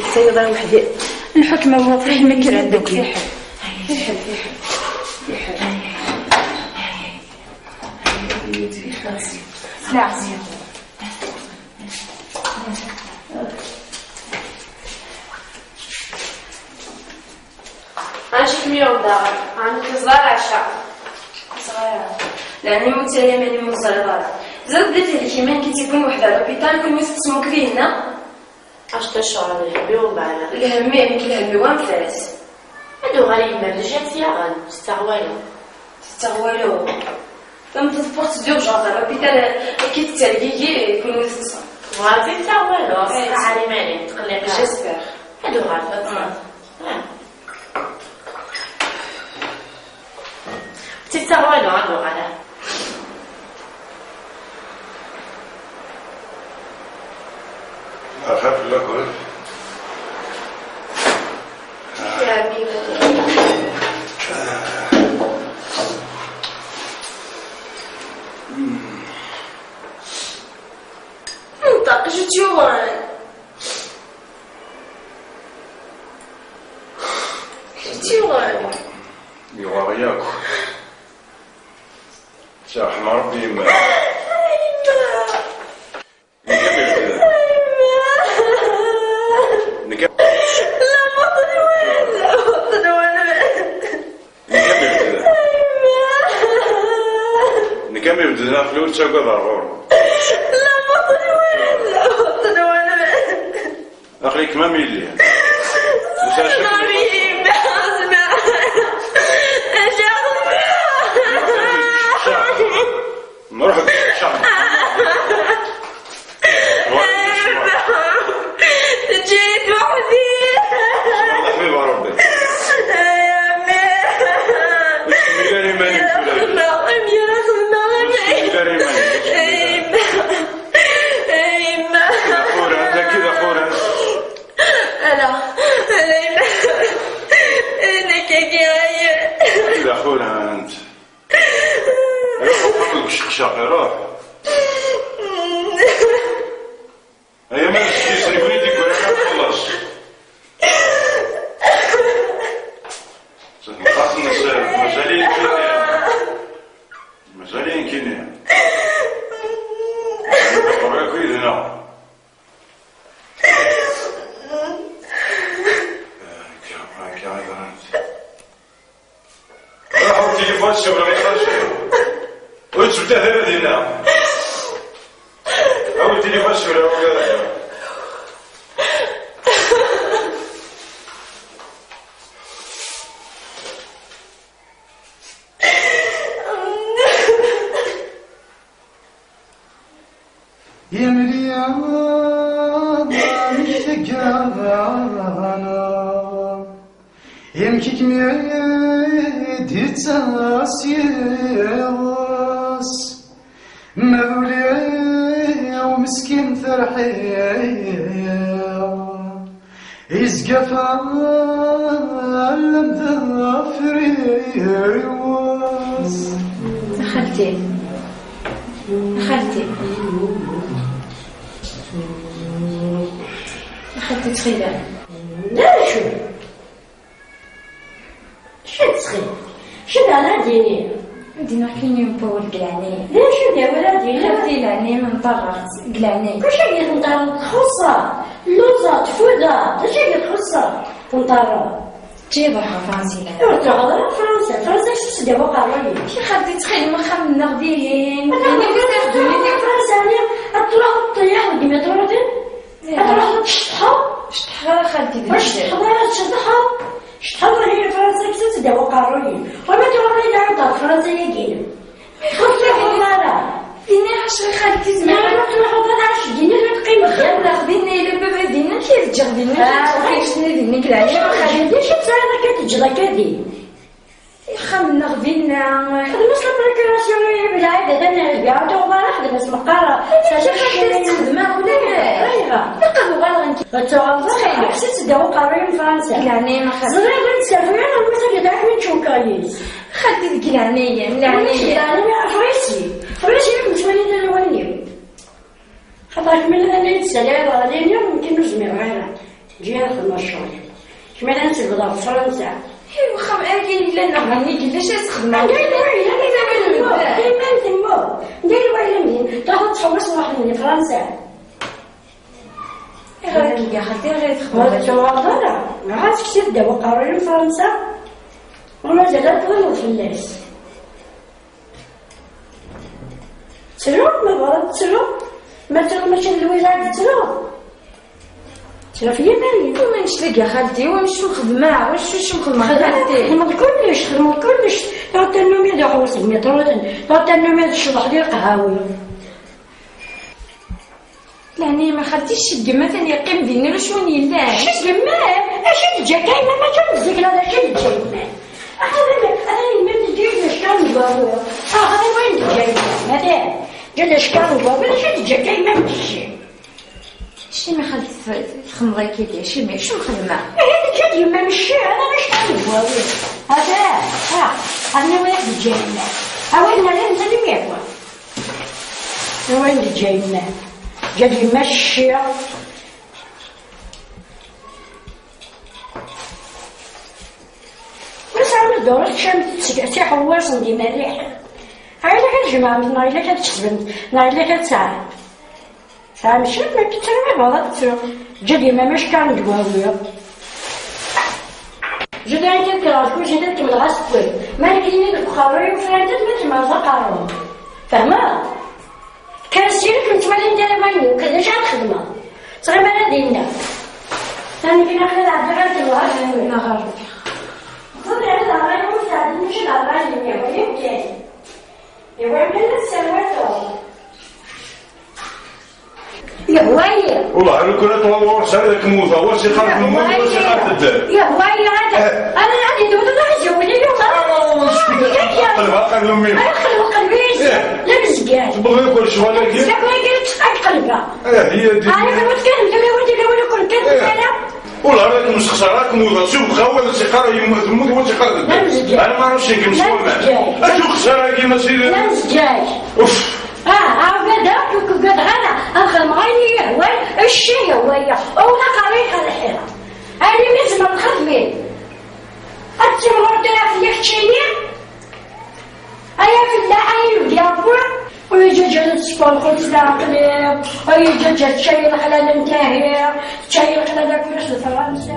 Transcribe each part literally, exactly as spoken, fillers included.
ur tettayeḍ ara weḥd-i. Lḥukm a waṭi, ma kra deg fiḥel. Fiḥel, fiḥel. Fiḥel. Sliɣ. Acu kem-yuɣen daɣen? Ɛni ur teẓra ara ɛca? Ẓriɣ. Leɛni ur ttali iman-im ur teẓriḍ ara. Ẓriɣ di tehlek iman-ik i tt-iwwin weḥd-a l'hôpital, kunwi teṭṭsem akk dinna? Acu ccɣel, lhemm-iw mbeɛd. Lhemm-im, nekk lhemm-iw anef-as. Ad uɣal yemma déjà tt-yaɣen, tettaɣ walu. Tettaɣ walu. Tameṭṭut porte d'urgence, l'hôpital, akka tettergigi, kunwi teṭṭsem. Werɛad ur tettaɣ walu, ur tettqaḥar iman-im, tqelliq ara. J'espère. Ad uɣal teṭṭsem. Ah. Ur tettaɣ walu, ad uɣal. Axaf fell-akent. Nṭeq, acu tt-yuɣen? Acu tt-yuɣen? Yuɣ-aɣ yakk. Serḥem Ṛebbi yemma. Nekk am ibedden. Nekk am... Nekk am ibedden. Nekk am ibedden, aql-i ur ttagad ar ɣur-m. Aql-ikem am yelli. Ur sɛiɣ acemma. Nruḥ deg ccecca. Nruḥ deg ccecca. Teǧǧiḍ weḥd-i. Ḥbib Ṛebbi. Ay, a mmi. Ur ttḥemmil ara iman-im tura. Xedmeɣ, amir, xedmeɣ, amir. Ur ttḥemmil ara iman-im, ur ttḥemmil ara. Ay, a yemma. Ay, a yemma. D aquran, dagi d aquran. Ala, ala, yemma. Nekk agi, ay. Dagi d aquran. Ruḥ, ruḥ, deg uceqcaq, ruḥ. Ay, ama d ccix, nekkni d igran ad nxelleṣ. Mazal-iyi nekkini. Mazal-iyi nekkini. Ḍeqqer akk yid-neɣ. Akka, akka i ḍrant. Ruḥ awi tilifun, siwel i Xaci. Ur yettmettat ara dinna. Awi tilifun, siwel i Xaci. Imri-a amek tegganeḍ, imek-ikem i d-ittas yiḍes, ma d ul-iw meskin terḥiḍ. Izga f allen d afriwes. A xalti. A xalti. A xalti, ttxil-m. D acu? Acu ttxil? Acu ara d-iniɣ? Ad d-iniɣ kan yiwen n wawal deg leɛnaya. D acu d awal ara d-iniɣ? Xalti, leɛnaya-m, nṭerreɣ-tt deg leɛnaya. Acu i d-nṭerreɣ? Txuṣṣa, lluẓa, tfuda. D acu i d-txuṣṣa? Nṭerreɣ. Ǧǧiɣ ruḥeɣ Fransa. Ur truḥeḍ ara Fransa. Fransa, acu s-d-yawi uqerruy-ik? Acu xalti, ttxil-m, axxam-nneɣ dihin. Dihin i ttafdun i Fransa-nni, ad truḥeḍ ṭṭiyaḥ deg imiṭru din? Ad truḥeḍ ad tceṭṭḥeḍ? Ceṭṭḥeɣ ara xalti, d... Ur ceṭṭḥeḍ ara, tceṭṭḥeḍ. Ceṭṭḥeḍ, ihi Fransa kkes-itt-id, awi aqerruy-im. Wama tuɣaleḍ ad d-ɛawdeɣ Fransa-yagi. Ur truḥeḍ ara. Dinna ɛac a xalti, zemreɣ. Ma ur truḥeḍ ara, ɛac dinna, ur teqqimeḍ ara. Aql-aɣ dinna, yella baba dinna, amek i ǧǧiɣ dinna? Ah. Amek i ǧǧiɣ dinna, nekk leɛyaw a xalti. D acu tesɛiḍ akka teǧǧeḍ akka din? Xedmeɣ dinna. Xedmeɣ la procuration i Belɛid, atan rbiɛ tuɣ ara xedmeɣ meqqar. Saca xedmeɣ ula d ayɣer. Naqad uɣaleɣ nekk. Ad tuɣaleḍ ttxil-k. Ḥsitt ddaw uqerruy n Fransa. Deg leɛnaya-m a xalti. Ẓriɣ ur d-ttafri ara lmut ad d-akken čuka-is. Xalti deg leɛnaya-m, leɛnaya. Deg leɛnaya, Fransi. Fransi yak nettwali tala wallen-iw. Xaṭer kemmel ad iyi-d-tsaliḍ ɣer lini, mumkin ur zmireɣ ara. Ǧǧiɣ ad xedmeɣ ccɣel-iw. Kemmel ad nsebḍeɣ ɣef Fransa. Hi, wexxam agi yella neɣ nnig yella, acu ad txedmeḍ? Anda yella wayla-m? Anda yella wayla-m? Anda yella wayla-m? Truḥeḍ ad tḥewwseḍ waḥd-m di Fransa. Ayɣer akka i xalti, ayɣer i txedmeḍ? Ur tettruḥeḍ ara. Ɣas kkes-it ddaw uqerruy n Fransa. Ur mazal ara tɣelleḍ fell-as. Ttruɣ, ma bɣiɣ ttruɣ. Ma ttruɣ mačči d Lwiza i yettruɣ. Ttruɣ f yiman-iw. Iwacu tagi a xalti? Iwacu xedmeɣ? Iwacu xedmeɣ a xalti? Xedmeḍ kullec, xedmeḍ kullec. Tuɣ tannumi d uḥewwes deg miṭruten. Tuɣ tannumi d ccḍeḥ di lqehhawi. Leɛnaya-m a xalti, cci n yemma atan yeqqim din, ulac win yellan. Cci n yemma? Acu i d-teǧǧa akka yemma? Mačči am zik, la d acu i d-teǧǧa yemma. Axaṭer, axaṭer yemma teǧǧa-yi-d acekkaṛ n dwawi. Axaṭer wayen d-teǧǧa yemma, atan. Teǧǧa-d acekkaṛ n dwawi, d acu i d-teǧǧa akka yemma n cci? Acimi a xalti txedmeḍ akka-agi? Acimi? Acu xedmeɣ? Ihi teǧǧa-d yemma n cci, atan acekkaṛ n dwawi. Atan, ha, atan wayen i d-teǧǧa yemma. A wayen nnan netta d imyakwa. Ayen d-teǧǧa yemma. Teǧǧa-d yemma cci. Ma sɛan dduṛ, teččam, tiḥewwasen d imerriḥen. Ɣer yella ad tjemɛemt, neɣ yella ad tkesbemt, neɣ yella ad tesɛam. Tesɛam cwiṭ, ma tettru, ihi ad tettru. Teǧǧa-d yemma-m acekkaṛ n dwawi. Jida, akken kkreɣ ɣef kullec, ad kemmleɣ asewwi. Ma nekkini deg uqerruy-iw, ufrant-d ma temmers aqerru. Fehmeḍ? Kker syin, ur kem-ttwalint ara wallen-iw, d acu ara xedmeɣ? Ttɣimi ara dinna. Nekkini aql-i ad ɛeddiɣ ar temɣer. Neɣ Rebbi. Ẓriɣ ad ɣreɣ, ur sɛeddi mačči d ṛṛay-nni, wali kan. Iwakken ad tesserwateḍ. Yehwa-yi. Wellah, lukan ad twaweḍ s ara kem-wteɣ, wa s ixar temmut, wa s ixar tedder. Yehwa-yi, ad, eh, ad, ad yeddu, ad yezwel, yewweḍ. Ah, ur ttqelbeɣ aqelbi-m. Ara qelbeɣ aqelbi-s. Eh. D amezgar. Tewweḍ yakk lecɣal-agi. Zzakwa-agi ad qelbeɣ. Eh, hiya di. Ara tewweḍ kan, d lawan, d lawan, ur ken-kkateɣ ara. Ula ara kem-sexṣareɣ, ad kem-wteɣ s ubexxaw, ad as-iqqar yemmut, temmut, wa s-iqqar tedder. D amezgar. Ara ma ara s-yeggem s waman. D amezgar. Acu xeṣṣara-agi, ma sidi? D amezgar. Uf. Ah, ugad akk, ur k-ugadeɣ ara. Ad xedmeɣ ayen i yi-yehwan, cci yehwa-yi. Ur ilaq ara ad lḥiɣ. Alimi tzemreḍ xedm-it. Ad timɣur tura fell-ak ččini. Ay afellaḥ, ay ibdi Ṛebbi. Ur yeǧǧa ǧǧan ad tesfurxux s leɛqel-iw. Ur yeǧǧa ǧǧan tečča-yi leḥlal n tahi. Tečča-yi leḥlal akk s Fransa.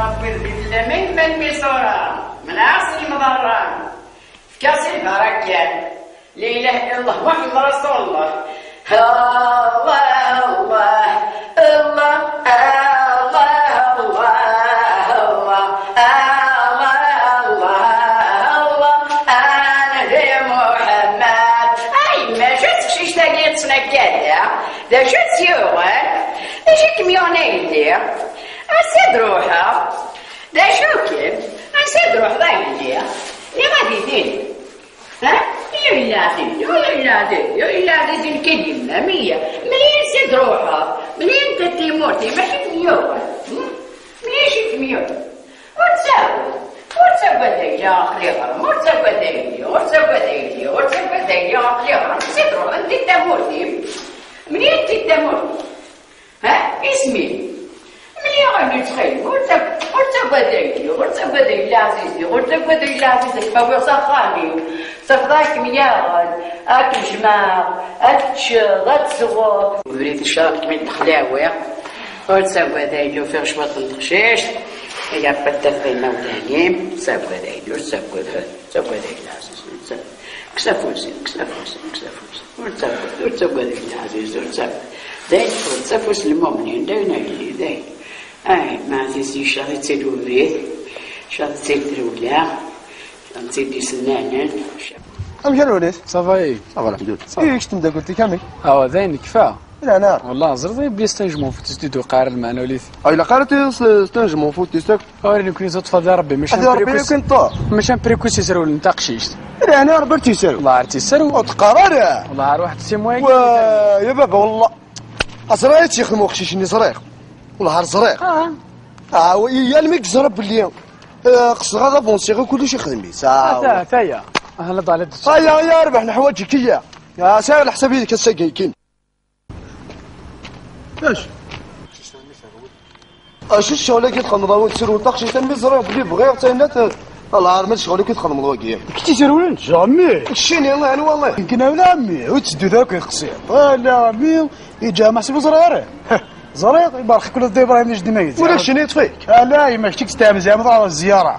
Ṛebbi d lmizan ma yemma lmisura, menɛeɣ si lemḍerra, fkiɣ si lbarakat. La ilaha illallah Muḥemmed Rasulullah. Allah, Allah, Allah, Allah, Allah, Allah, Allah, Allah, Annabi Muḥemmed. Ay, maca teqcict-agi yettnakkada. D acu i tt-yuɣen? D acu i kem-yuɣen a yelli? Ansi d-ruḥeɣ? D acu-kem? Ansi d-ruḥeḍ a yelli? Niɣ ad itin. Ha? Yella ɛziz, yella ɛziz, yella ɛziz, nekk d yemma, meyya. Mli ansi d-ruḥeɣ? Mli anta timurt-im? Acu i kem-yuɣen? Hmm? Mli acu i kem-yuɣen? Ur ttagad, ur ttagad ayla aql-i ɣer-m, ur ttagad ayla, ur ttagad ayla, ur ttagad ayla aql-i ɣer-m, ansi d-ruḥeɣ? Anta tamurt-im? Mli anta tamurt-im? Ha? Isem-im? Mliɣ a mmi ttxil, ur ttag-, ur ttagad aydi, ur ttagad ay Lɛaziz, ur ttagad ay Lɛaziz, ad k-awiɣ s axxam-iw, tafḍa ad kem-yaɣen, ad k-jmeɣ, ad teččeḍ, ad tesweḍ. Ubrid icab kem-id-xlawiɣ, ur ttagad aydi, ufiɣ cwiṭ n teqcict, ay Ṛebbi ad tafeḍ imawlan-im, ur ttagad aydi, ur ttagad, ur ttagad ay Lɛaziz, ur ttagad. Kkes afus-im, kkes afus-im, kkes afus-im. Ur ttagad, ur ttagad ay Lɛaziz, ur ttagad. D ayen teffeɣ-d s afus n lmumnin, d ayen a yelli, d ayen. Ay, Maɛziz yecceɣ-itt-id ubrid, yecceɣ-itt-id trewla, yecceɣ-itt-id isennanen. Amek a Lewnis? Ça va, eh? Ça va, lḥemdulillah. Ça va. Eh, kečč temdakelt-ik, amek? Awa, d ayen nekfa. Lɛna. Wallah, ẓriḍ, eh, bli stage mon foot, studio qari lmeɛna ulit. Ay, la qari stage mon foot, stage. Ur nekni teṭṭfeḍ di Rebbi, maca Adi Rebbi précoce. Ken ṭṭa. Maca précoce isrewlen taqcict. Lɛna Rebbi ur tt-isrew. Wallah ar tt-isrew. Ur teqqar ara. Wallah ar waḥed simwa. Wa, ya baba, wallah. Ẓriɣ i tt-yexdem uqcic-nni, ẓriɣ. Wallah ar ẓriɣ. Ah. Ah, wa, yal mi yeẓra belli, eh, qesdeɣ ad avansiɣ i kullec ixdem-it. Ah, ata, wa. Ata ya. Ah, la ḍallet. Aya, ya rbeḥ, neḥwaǧ-ik iya. Ah, sɛiɣ leḥsab yid-k ass-agi kan. Acu? Acu ccɣel-agi txedmeḍ a win tesrewleḍ taqcict, almi ẓriɣ belli bɣiɣ tayennat, a lɛar, ma d ccɣel-agi txedmeḍ wagi? Kečč isrewlen? Jamais! Keččini, anwa? Nekk neɣ a ɛemmi, ur tettedduḍ akk iqsiḍ. Ala a ɛemmi, iǧǧa Maḥsub ur ẓriɣ ara. Ẓriɣ, ibarek-ik ula d Dda Ibrahim d ajdid-nni. Ulac cci-nni yeṭṭef-ik? Ala, yemma, kečč i yesteɛmel zeɛma ad ẓẓareḍ zzyara.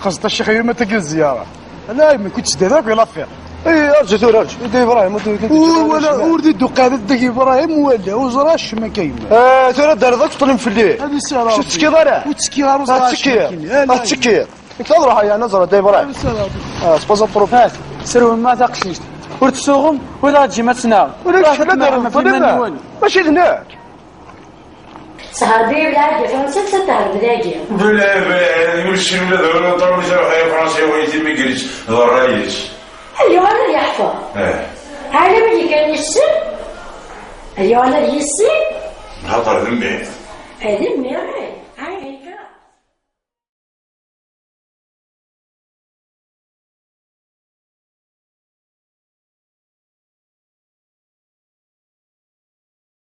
Xeẓẓet a ccix, yemma, tagi zzyara. Ala, yemma, kečč teddiḍ akk i l'affaire. Ih, arǧu tura, arǧu. Dda Ibrahim, ur d-, ur d-, ur d-iduqqa ara Dda Ibrahim, wala, ur ẓra acemma akka yemma. Eh, tura d-terreḍ akk ṭṭlem fell-i. Ad isara. Ur tettekkiḍ ara? Ur ttekkiɣ ara, ur ẓra acemma akka yemma. Ad tettekkiḍ. Ad tettekkiḍ. Nekk ad ruḥeɣ, yeɛni, ad ẓreɣ Dda Ibrahim. Ad isara. Ah, c'est pas un problème. Hat, srewlem ma taqcict. Ur tsuɣem, ur aɣ-ǧǧim ad tt-naɣ. Ulac, ruḥet la ad d-terreḍ ṭṭlem. Iman-nwen. Mačči d nekk. Sherbi lɛib di Fransa, d tatehreb dagi. Belɛib, ulac ula d ur neṭṭer, ulac ruḥ ay Fransa, wa yetimigrij, d ṛṛay-is. Ayɣer ad yeḥfer? Eh. Ɛlamen kan yessen? Ayɣer ad yessen? Xaṭer d mmi. Eh, d mmi, eh.